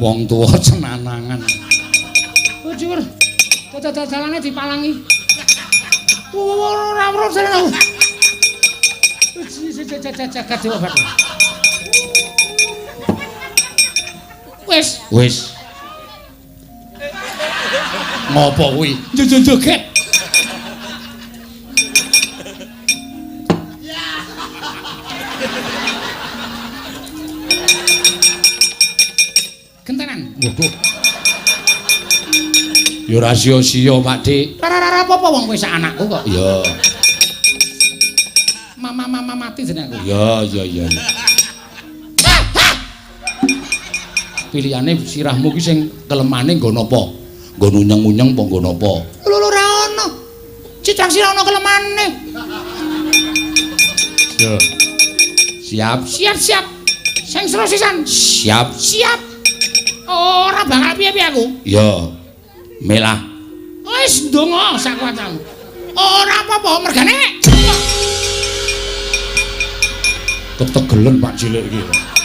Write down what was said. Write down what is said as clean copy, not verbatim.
Wong tuwa cenanangan. Oh, dhuwur. Dadak-dalane dipalangi. Ora ora jalan aku. Jagat dewa Bathara. Wis, wis. Ngopo kuwi? Joget. Gentenan. Waduh. Ya ora sia-sia, Pak Dik. Ora apa-apa wong kowe sak anakku kok. Iya. Mama mati jeneng aku. Iya, iya, iya. Pilihane sirahmu ki sing kelemane nggo napa? Nggo unyeng-unyeng apa nggo napa? Lho ora ono. Citrang sirah ono kelemane. Yo. Siap. Siap, siap. Sing seru sisan. Siap. Siap. Ora bakal piye-piye aku. Iya. Melah. Wis ndonga sak kuwatamu. Ora apa-apa mergane. Ketegelen Pak Cilik iki.